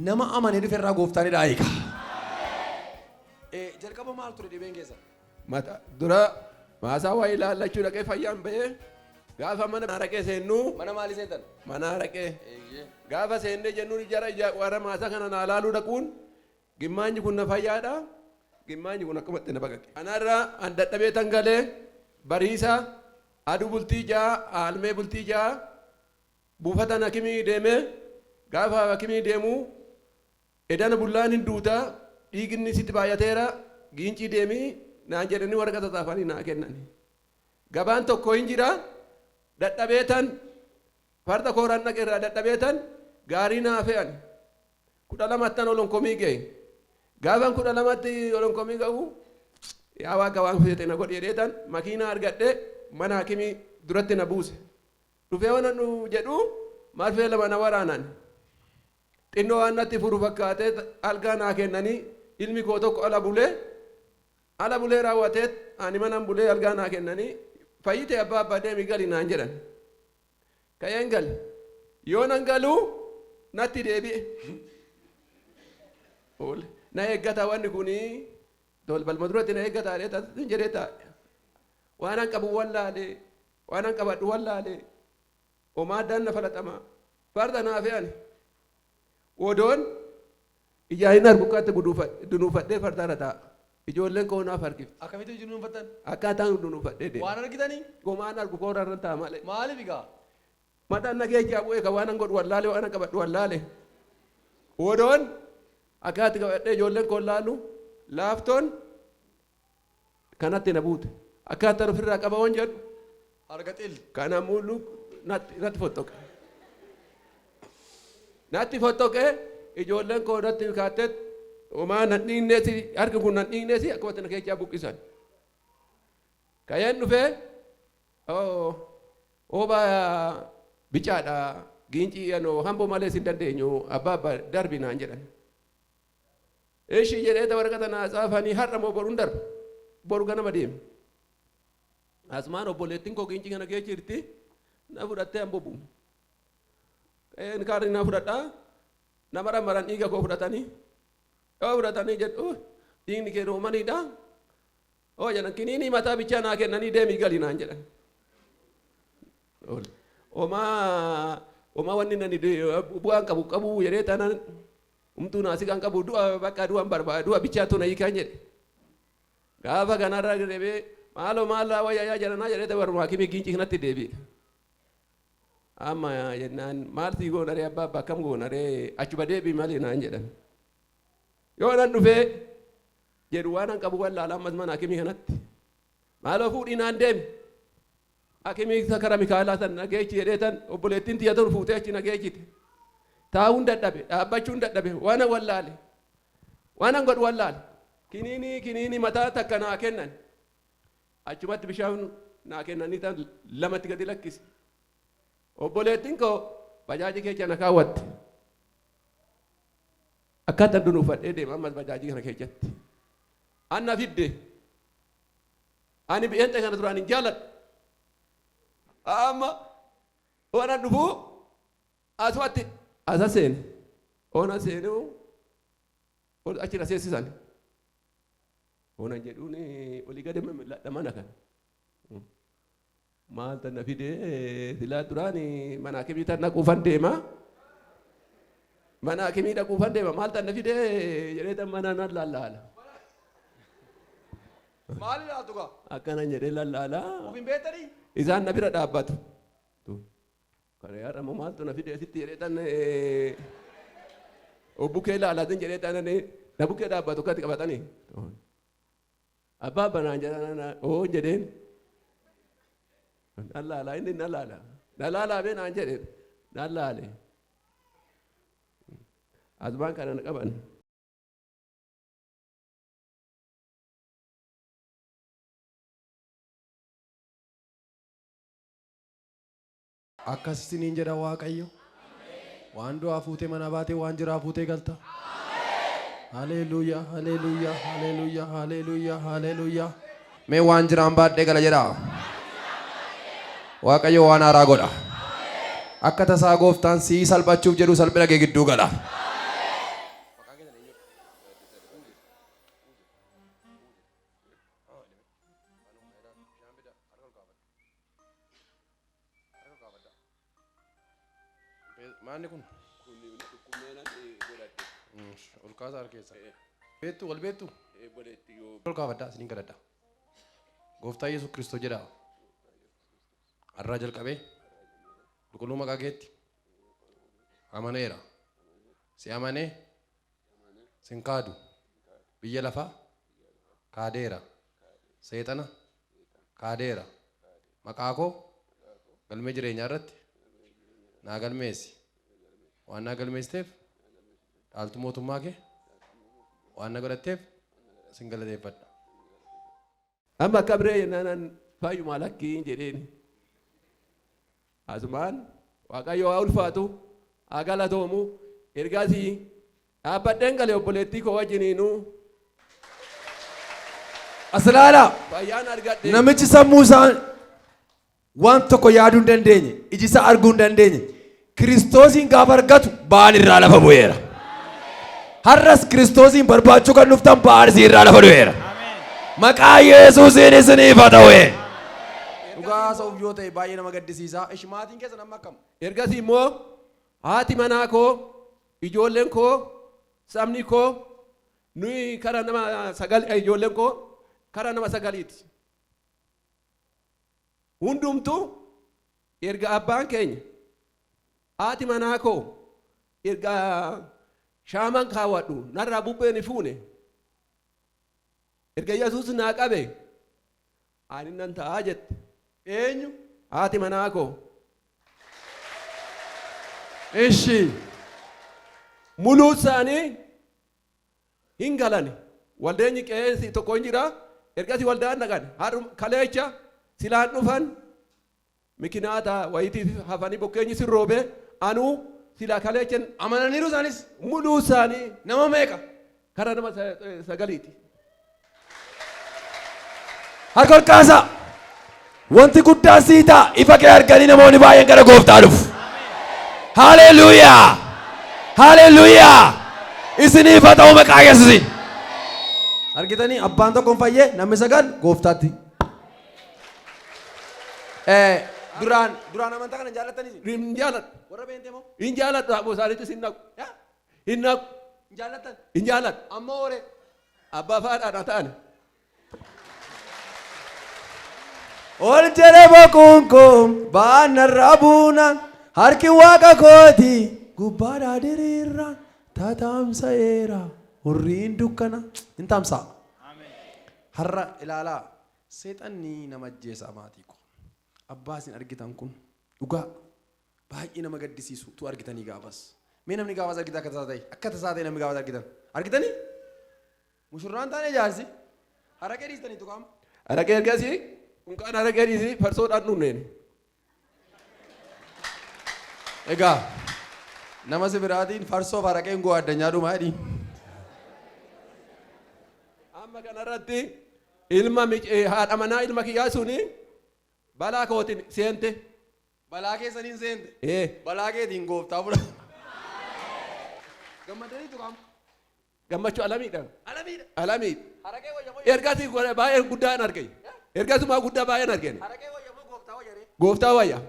Nama amanee dhufe irraa gooftaan hidhaa hiika. Jalqaba maal ture dhibeen keessa? Mata dura maasaa waa ilaallachuu dhaqee fayyaan ba'ee gaafa mana araqee seennu Mana maalii seentan? Mana araqee gaafa seennee jennuun jara warra maasaa kana naa laaluu dhaquun gimmaanyi kun na fayyaadha, gimmaanyi kun akkumatti na baqaqe. Kanarra an dadhabee tan galee bariisa aduu bultii 6 aalmee bultii 6 buufatan hakimii deemee gaafa hakimii deemuu edana bullaan hin duuta, dhiigni sitti baay'ateera, Giincii deemi naan jedhanii waraqata xaafanii naa kennani. Gabaan tokko hin jira, dadhabeetan farda kooraan dhaqe irraa dadhabeetan gaarii naa fe'an. 12ttan olonkomii ga'e. Gaafan 12tti olonkomii ga'u, yaa waaqa waan feete na godhi jedheetan makiinaa argadhe, mana hakimii duratti na buuse. Dhufee waan jedhu marfee 2 na waraanan. Xinnoo waan natti furu fakkaatee algaa naa kennanii, ilmi koo tokko ala bulee, ala bulee raawwatee ani manan bulee algaa naa kennanii, fayyite abbaa abbaa deemi gali naan jedhan. Ka'een gale. Yoo nan galu natti deebi'e. Oole. Na eeggata wanni kuni balma duratti na eeggata jedhee taa'e. Waan an qabu wallaale, waan an qabadhu wallaale. Homaa addaan na falaxama. Farda naa fe'ani. Odoon ijaan hin argu akkatti dunuunfadhee farda irra taa'a. Ijoolleen koo naaf harkifti. Akkamitti dunuunfattan? Akkaataan dunuunfadhee deema. Waan argitanii? Homaan argu koora irra taa'a malee. Maaliif egaa? Mataan na keechaa bu'ee kan waan an godhu wallaale, waan an qabadhu wallaale. Odoon akkaatti qabadhee ijoolleen koo laalu laaftoon kanatti na buute. Akkaataan ofirraa qaba waan jedhu. Harka xil. Kana mullu natti fottoqe. Natti fottoqe, ijoolleen koo natti kaattee homaa nan dhiigneesi, harki kun nan dhiigneesi, akkumatti na keessaa buqqisan. Ka'een dhufee ooba bicaadha, Giincii anoo hamboo malee sin dandeenyu, abbaa abbaa darbi naan jedhan. Ishi jedhee waraqata naa tsaafanii har'a moo boruun darba. Boru ganama deemi. Asumaan obboleettiin koo Giincii kana keessa jirti. Na fudhattee hamboo bu'u. Ka'een kaarri na fudhadhaa. Nama maran dhiiga koo fudhatanii. Yoo fudhatanii jedhu, dhiigni kee roomaniidha. Oo jedhan, kiniinii mataa bichaa naa kennanii deemii gali naan jedhan. Homaa homaa wanni nani bu'aan qabu qabu jedhee taanaan humtuu naasii kan qabu du'a bakka du'an barbaada, du'a bichaatu na hiikaan jedhe. Gaafa kanarra deebi'ee maaloo maallaa wayyaa jedhanaa jedhee baruma hakimii Giincii kanatti deebi'e. Amma jennaan maal sii goonaree abbaa abbaa akkam goonaree, achuma deebi'i malee naan jedhan. Yoo nan dhufee jedhu waan an qabu wallaala ammas mana hakimii kanatti. Maaloo fuudhii naan deemi. Hakimii kara Mikaa'elaa san nageechi jedhee tan obboleettiin tiyya tun fuutee achi nageechite. Taa'uun dadhabe, dhaabbachuun dadhabe, waan an wallaale. Waan an godhu wallaale. Kiniinii mataa takka naa kennan. Achumatti bishaan naa kennanii tan lamatti gadi lakkise. Obboleettiin koo bajaajii keessa na kaawwatte. Akkaataan dunuufadhee deema ammas bajaajii kana keessatti. Anna fidde. Ani bi'eenxa kana duraan hin jaaladhu. Amma waan an dhufuu asumatti asa seene. Ona seenuu achi na seessisan. Ona jedhuun olii gadi mil'adha mana kana. Maal tan na fide, silaa duraan mana hakimii tan dhaquufan deema. Mana hakimii dhaquufan deema, maal tan na fide jedhee tan mana nan lallaala. Maal ilaaltu gaa? Akkana jedhee lallaala. Of hin beektanii? Isaan na bira dhaabbatu. Kana yaadha moo maaltu na fide asitti jedhee tan obbukee ilaalaatin jedhee tan na bukkee dhaabbatu akkatti qabatanii. Abbaa banaan jedhan oo jedheen. Nan laala, inni nan laala. Na laalaa bee naan jedhe nan laale. Asbaan kana na qaban. Akkas isiniin jedha Waaqayyo. Waan du'aa fuutee mana baatee waan jiraa fuutee galta. Haleluuyaa, haleluuyaa, haleluuyaa, haleluuyaa, haleluuyaa. Mee waan jiraan baadhee gala jedhaa. Waaqayyo waan haaraa godha. Akka tasaa gooftaan sii salphachuuf jedhu salphina kee gidduu gala. Maanni kun? Ol kaasaa harkeessa. Beektu wal beektu? Ol kaafadhaa isiniin kadhadha. Gooftaa Yesuus Kiristoos jedhaa. Har'aa jalqabee qulqulluu maqaa keetti amaneera. Si amanee sin kaadu biyya lafaa kaadeera. Seexana kaadeera. Maqaa koo galmee jireenyaa irratti naa galmeessi. Waan naa galmeessiteef dhaaltu mootummaa kee waan na godhatteef sin galateeffadha. Amma akka biree jennaan fayyuma lakkiin jedheen. Asumaan Waaqayyo haa ulfaatu, haa galatoomu. Ergasii dhaabbadheen gale obboleettii koo wajjiniinuu As ilaalaa. fayyaan argadhe. Namichi sammuu isaa waan tokko yaaduu hin dandeenye, iji isaa arguu hin dandeenye, Kiristoosiin gaafa argatu ba'aan irraa lafa bu'eera. Har'as Kiristoosiin barbaachuu kan dhuftan ba'aan isin irraa lafa bu'eera. Maqaa Yesuusiin isiniif haa ta'u. Dhugaa haasa'uuf yoo ta'e baay'ee nama gaddisiisa. Ishi maatiin keessan amma akkam? Ergasii immoo haati manaa koo, ijoolleen koo, sabni koo, nuyi kara nama sagal, ijoolleen koo kara nama sagaliiti. Hundumtuu erga abbaan keenya haati manaa koo erga shaaman kaawwadhu narraa bubbeen hin fuune erga Yesuus naa qabe ani nan ta'aa jette. Eenyu? Haati manaa koo. Ishi. Muluu isaanii hin galani. Waldeenyi qe'ee tokko hin jira. Ergasii waldaan dhaqan. Har'uma kaleecha silaan dhufan mikinaata wayitiif hafanii bokkeenyi sin roobe anuu silaa kaleecha Amananiiru isaanis. Muluu isaanii. Nama meeqa? Kara nama sagaliiti. Harka ol kaasaa. Wanti guddaan sii ta'a. Ifa kee arganii namoonni baay'een gara gooftaa dhufu. Haleluuyaa! Haleluuyaa! Isiniif haa ta'u maqaa Yesuusiin. Argitanii, abbaan tokko hin fayyee, namni sagal gooftaatti. Duraan duraan amantaa kana hin jaallattanii isin? Hin jaaladhu. Warra beentee moo? Hin jaaladhu, aboo isaaniitis hin naqu. Yaa? Hin naqu. Hin jaallattan? Hin jaaladhu. Amma hooree? Abbaa faadhaadha ta'an. Ol jedhe boquun koo ba'aan narraa buunaan, harki waaqa kooti gubbaadhaa diriirraan tatamsa'eera hurriin dukkana hin tamsa'a. Har'a ilaalaa, seexanni nama ajjeesa maatii koo. Abbaa isin argitan kun dhugaa baay'ee nama gaddisiisu tu argitanii gaafas. Mee namni gaafas argitan akka tasaa ta'e, akka tasaa ta'e, namni gaafas argitan argitanii mushurraan taane jaarsi haraqee dhiistaniitu qaama. Araqee ergasii unkaan araqee dhiisii farsoodhaan dhunneen. Egaa nama si biraatiin farsoof haraqeen gowwaa addunyaa dhumaa jedhi. Amma kanarratti ilma haadha manaa ilma kiyyaa suni balaa kootiin seente. Balaa keessaniin seente. Ee. Balaa keetiin gooftaa fudha. Gammadaniitu qaama. Gammachuu alamiidha. Alamiidha. Alamiidha. Haraqee wayyamoo. Ergasii baay'ee guddaa hin argine. Ergasumaa guddaa baay'ee hin argine. Haraqee wayyamoo gooftaa wayyaree. Gooftaa wayya.